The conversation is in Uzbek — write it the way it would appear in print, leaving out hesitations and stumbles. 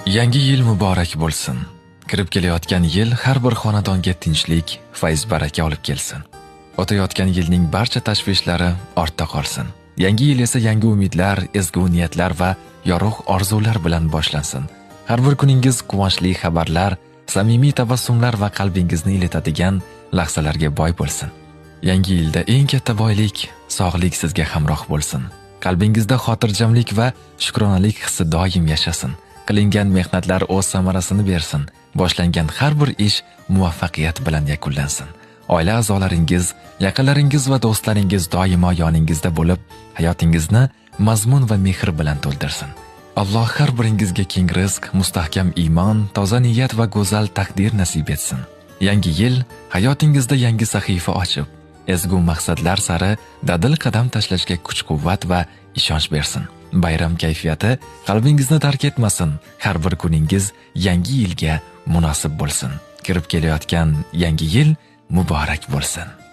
Yangi yil muborak bo'lsin. Kirib kelayotgan yil har bir xonadonga tinchlik, fayz-baraka olib kelsin. O'tayotgan yilning barcha tashvishlari ortda qolsin. Yangi yil esa yangi umidlar, ezgu niyatlar va yorug' orzular bilan boshlansin. Har bir kuningiz quvonchli xabarlar, samimiy tabassumlar va qalbingizni ilitadigan lahzalarga boy bo'lsin. Yangi yilda eng katta boylik sog'lik sizga hamroh bo'lsin. Qalbingizda xotirjamlik va shukronalik hissi doim yashasin. Qilingan mehnatlar o'z samarasini bersin. Boshlangan har bir ish muvaffaqiyat bilan yakunlansin. Oila a'zolaringiz, yaqinlaringiz va do'stlaringiz doimo yoningizda bo'lib, hayotingizni mazmun va mehr bilan to'ldirsin. Alloh har biringizga keng rizq, mustahkam iymon, toza niyat va go'zal taqdir nasib etsin. Yangi yil hayotingizda yangi sahifa ochib, ezgu maqsadlar sari dadil qadam tashlashga kuch-quvvat va ishonch bersin. Bayram kayfiyati qalbingizni tark etmasin. Har bir kuningiz yangi yilga munosib bo'lsin. Kirib kelayotgan yangi yil muborak bo'lsin.